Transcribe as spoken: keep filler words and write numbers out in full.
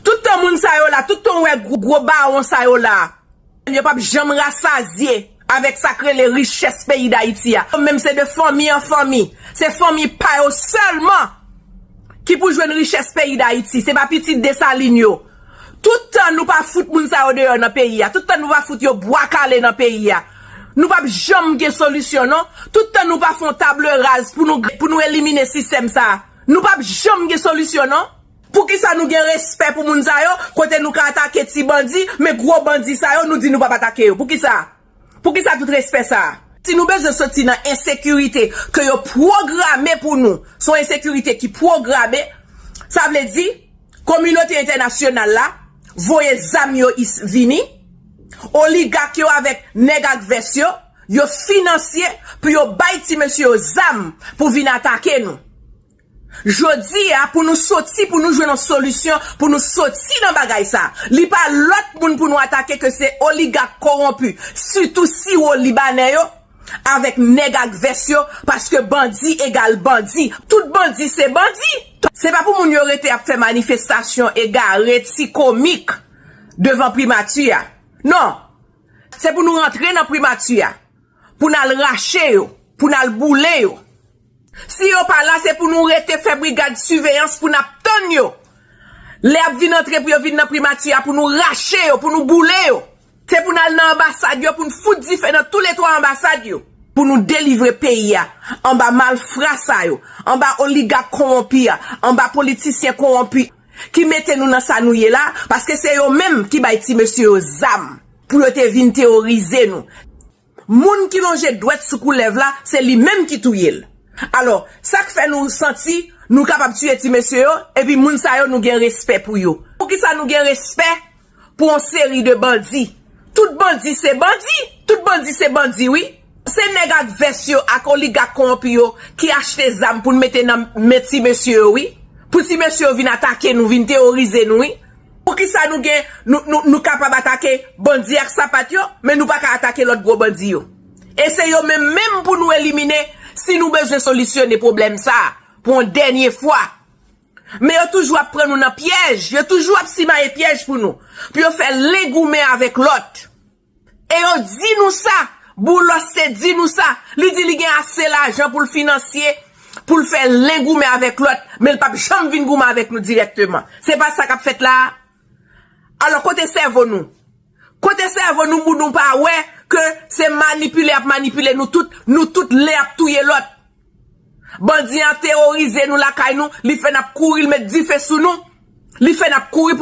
Tout tan moun sa yo la, tout tan w wè gwo, gwo bawon sa yo la, yo p ap janm rasazye avèk sa k rele richès peyi Dayiti a. Yo menm se de fanmi an fanmi. Se fanmi pa yo sèlman ki pou jwenn richès peyi Dayiti. Se pa pitit Desalin yo. Tout tan nou pa fout moun sa yo deyò nan peyi a, tout tan nou pa fout yo bwa kale nan peyi a, nou p ap janm gen solisyon non. Tout tan nou pa fè yon table rase pou nou, pou nou elimine sistèm sa a, nou p ap janm gen solisyon non. Poukisa nou gen respè pou moun sa yo, kote nou ka atake ti bandi, men gwo bandi sa yo, nou di nou p ap atake yo? Poukisa? Poukisa tout respè sa a? Si nou bezwen soti nan ensekirite ke yo pwograme pou nou, se yon ensekirite ki pwograme, sa vle di, kominote entènasyonal la voye zam yo is-, vini, oligak yo avèk nèg ak vès yo, yo finansye pou yo bay ti mesye yo zam pou vin atake nou. Jodi a, pou nou soti, pou nou jwenn yon solisyon, pou nou soti nan bagay sa, li pa lòt moun pou nou atake ke se oligak kowonpi, sitou siwo libanè yo, avèk nèg ak vès yo, paske bandi egal bandi. Tout bandi se bandi. Se pa pou moun yo rete ap fè manifestasyon egare, ti komik devan primati a. Non. Se pou nou rantre nan primati a, pou n al rache yo, pou n al boule yo. Si yo pa la, se pou nou rete fè brigad siveyans pou n ap tann yo. Lè y ap vin antre pou yo vin nan primati a, pou nou rache yo, pou nou boule yo. Se pou n al nan anbasad yo, pou n fout dife nan toulètwa anbasad yo. Pou nou delivre peyi a anba malfra sa yo, anba oligak kowonpi a, anba politisyen kowonpi ki mete nou nan sa nou ye la, paske se yo menm ki bay ti mesye yo zam pou yo te vin teworize nou. Moun ki lonje dwèt sou koulèv la, se li menm ki touye l. Alò, sa k fè nou santi nou kapab tiye ti mesye yo, epi moun sa yo nou gen respè pou yo? Poukisa nou gen respè pou yon seri de bandi? Tout bandi se bandi, tout bandi se bandi, wi. Se nèg ak vès yo, ak oligak kowonpi yo ki achte zam pou n mete nan men ti mesye yo, wi. Pou ti mesye yo vin atake nou, vin teworize nou, wi. Poukisa nou gen, nou, nou, nou kapab atake bandi ak sapat yo, men nou pa ka atake lòt gwo bandi yo? E se yo menm menm pou nou elimine si nou bezwen solisyone pwoblèm sa a pou yon dènye fwa. Men yo toujou ap pran nou nan pyèj, yo toujou ap simaye pyèj pou nou, pou yo fè len goumen avèk lòt. E yo di nou sa, Boulos te di nou sa, li di li gen ase lajan pou l finansye, pou l fè len goumen avèk lòt, men l p ap janm vin goumen avèk nou dirèkteman. Se pa sa k ap fèt la a? Alò, kote sèvo nou? Kote sèvo nou pou nou pa wè ke se manipile y ap manipile nou tout, nou tout len ap touye lòt? Bandi an teworize nou lakay nou, li fè n ap kouri, l met dife sou nou, li fè n ap kouri